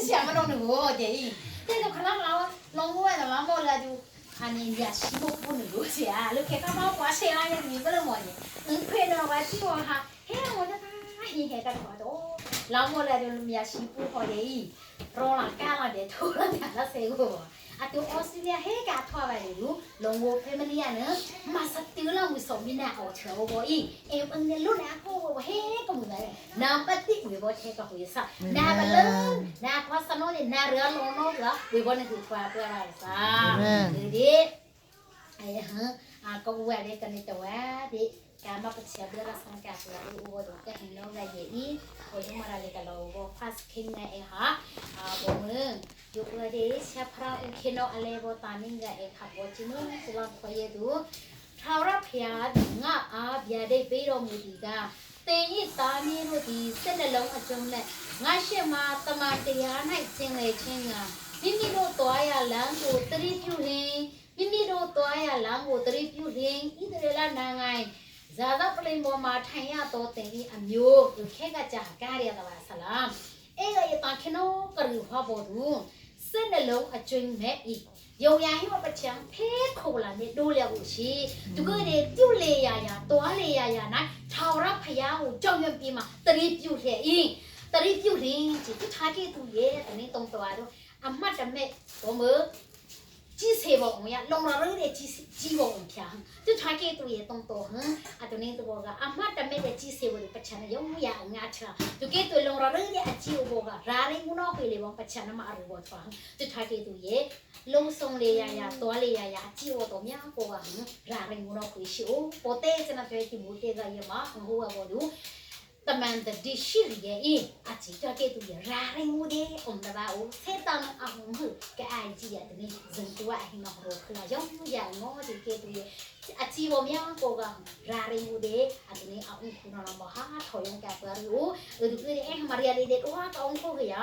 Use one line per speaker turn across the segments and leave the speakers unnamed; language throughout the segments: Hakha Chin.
想不弄的我的，这个可能老老我的嘛，没了就。อันนี้ยาชิบุปุ่นรู้เสียลูกแค่ก็มากว่าเสียอะไรอย่างนี้ก็เลยหมดเนี่ยอืมเพนเอาไว้ที่ว่าค่ะเฮ้ย我就他嘿嘿个好多，老么来就ยาชิบุพอดีรอหลังก้าเราเดี๋ยวทุเรียนแล้วเสียกูအတူဩစတြေးလျဟဲကထွားပါလေလူလုံကိုဖေမလီယာနမစတူလာမှုစောမီနာအောချေဘောဤအေအင်းလူနာကိုဟဲကမှုလာနာပတိဝေဘောချေကဟွေဆာနာဘလနာခွာစနောနာရလောနောကဝေဘောနေသူထွားပြပါစာဒီအဲဟမ်အကောဝဲတဲ့ကနေတော့ဒီကာမပချေဘလဆန်ကာပလာဥဘောတော့ကဟင်လောကယေဤဟိုယမရာလေကလောဘောဖတ်ခင်းနေဟာအဘောမ ယုဝရေရှဖရာဥခေနောအလေဘောတာနင်းကအခဘောချီမစလခွေတူထာဝရဖျားငါအားဗျာဒိတ်ပေးတော်မူသည်ကတင်ဤသားမီးတို့သည်စက်နှလုံးအကျုံးနဲ့ငါရှိမှတမန်တရား၌ကျင်လေခြင်းကမိမိတို့တွားရလမ်းကိုတတိပြုလင်မိမိတို့တွားရလမ်းကိုတတိပြုလင်ဣသရေလနိုင်ငံဇာသပလင်ပေါ်မှာထိုင်ရတော့တင်ဤအမျိုးခဲကကြာကားရတာပါဆလာအဲ့ကရတာခနောကရူဟဘောသူ စက်နှလုံးအကျွင်းမဲ့ဤယုံရဟိမပချံဖဲခေါ်လာနေတိုးလျက်ကိုရှိသူကလေပြုတ်လေရရတွားလေရရနိုင်ထာဝရဖယားကိုကြောက်ရွံ့ပြီးမှတတိပြုတ်လျက်ဤတတိပြုတ်လင်းကြည့်သူထားခဲ့သူရဲ့တနေ့တုံတော်တော့အမတ်တမဲ့ဘမကြည့်စေဘောအောင်ရလုံရရတဲ့ကြည့်ကြည့်ဘောအောင်ဖြာသူထားခဲ့သူရဲ့တုံတော်ဟမ်အတနေ့တော့ကအမတ်တမဲ့တဲ့ကြည့်စေဘောပချံယုံရငါချာသူကဲသူလုံရရတဲ့အကြည့်ဘောကရာရင်ကုနောခွေလေဘောပချံနမအရဘောထွာသူထားခဲ့သူရဲ့ လုံးဆုံးလေရရသွားလေရရအကြည့်တော့များကိုကရာရင်ကိုတော့ခွေရှိအိုပေါ်တဲ့စနတဲ့ဒီမူတဲ့ကရမဟိုကဘောလူတမန်တဒီရှိရဲ့အအကြည့်တော့ကဲသူရာရင်ကိုတဲ့အုံတပါအိုဆေတန်အဟုံဟုကအိုင်ကြည့်ရတဲ့ဇန်တူအဟိမဟရောခလာယောင်ရငေါဒီကဲသူရဲ့အကြည့်ပေါ်များကိုကရာရင်ကိုတဲ့အတနေအောင်ခုနော်မဟာထော်ယုံကပွားရိုသူကဲအဲမာရီယာလေးတဲ့တော့တောင်းဖို့ရ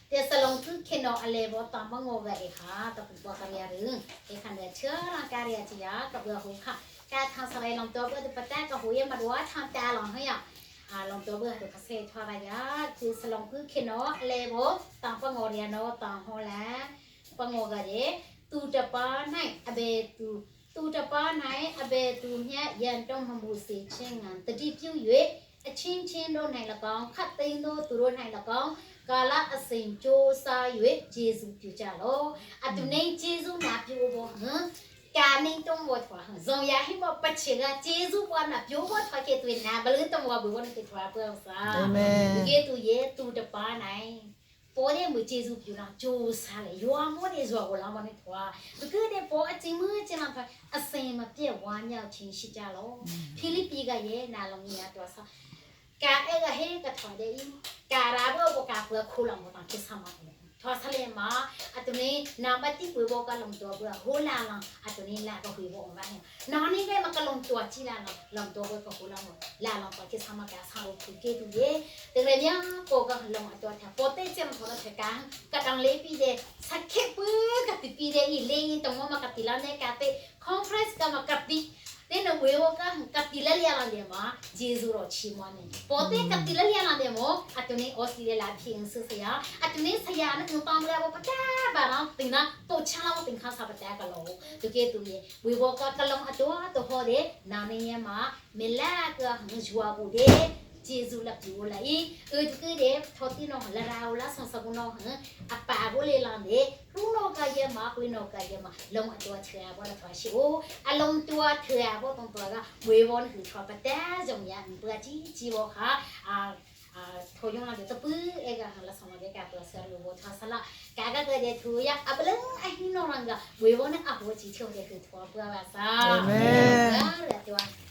แต่สลงคือเคนออะไรบ่ตามงอเกเอค่ะตะปุปะกะเรียรึงเอคันเดเชื้อร่างกายเรียจิยากับเบือหูค่ะกาทางสไลลองตัวเบือปะแตกะหูยมาดัวทางตาลองเฮยอ่าลองตัวเบือดูคาเซ่ทวารายาคือสลงคือเคนออะไรบ่ตามปะงอเรียนอตามฮอละปะงอเกเดตูตะปาไหนอเบตูตูตะปาไหนอเบตูမြတ်ရန်တုံးမမှုစေခြင်းငံတတိပြု၍အချင်းချင်းတို့၌၎င်းခတ်သိမ်းသောသူတို့၌၎င်း ကာလအစဉ်ကြိုးစား၍ဂျေစုပြုကြလောအတူနေဂျေစုနာပြုဘောဟမ်ကာနေတုံးဘောထွာဇုံယာဟိမပချေကဂျေစုပွားနာပြုဘောထွာကေတွင်နာဘလတုံးဘောဘောနေထွာပွားစာ
အာမင်
ကေတူယေတူတပါနိုင်ပေါ်တဲ့မဂျေစုပြုလားကြိုးစားလေရွာမောတဲ့ဇွာကိုလာမနေထွာတကယ်တဲ့ပေါ်အချင်းမချင်းလာအစင်မပြက်ဝါမြောက်ချင်းရှိကြလောဖိလိပ္ပိကရဲ့နာလုံးကြီးတော်စာကာအဲ့ကဟဲကထွာတဲ့ ကာရာဘောကကာပွားခိုးလာမတာကိစမထွာဆလေမာအတနေနာမတိပွေဘောကလုံတော့ဘဟိုလာလာအတနေလာကဟွေဘောဘာနာနေကမကလုံတော့ချီလာလုံတော့ကဟိုလာမလာလောပကိစမကာဆာခုကေတူရေတကယ်များကိုကလုံအတော့ထပေါ်တဲ့ချမ်ထော်တဲ့ကာကတန်လေးပြီးတဲ့စက်ခေပကတိပြီးတဲ့ဤလင်းတုံမကတိလာနေကတဲ့ conference ကမကတိ တဲ့နဝေဝကကတိလလျာလာတယ်မှာဂျေဇူတော်ချီးမွမ်းနေပေါ်တဲ့ကတိလလျာလာတယ်မောအတနေဩစတြေးလျလာဖြစ်င်းဆဆရာအတနေဆရာနငပမ်လာဘပတာဘာလောတင်နာပိုချလာတင်ခါစာပတာကလောတကယ်သူရဲ့ဝေဝကကလုံးအတော်တော့ဟောတဲ့နာနေရမှာမလာကငဂျွာဘူးတဲ့ဂျေဇူလက်ပြိုလိုက်အဲတကယ်တဲ့ထောတိနော်လရာလာဆန်စကုနော်ဟအပါဘိုလေလာနေရူနောကရမကွေနောကရမလုံအတော်ချာဘောလာထွာရှိအိုအလုံးတော်ထွာဘောတုံတော်ကဝေဘောဟူထွာပတဲဇုံရပကြီးကြီးဘောခါအာအာထိုယုံလာတဲ့တပူအေကဟာလာဆမတဲ့ကပလဆာလောထွာဆလာကာကကတဲ့ထူရအပလန်အဟိနောရငါဝေဘောနဲ့အဘောကြီးချုံတဲ့ဟူထွာပွားပါစာ
အာမင်
တဲ့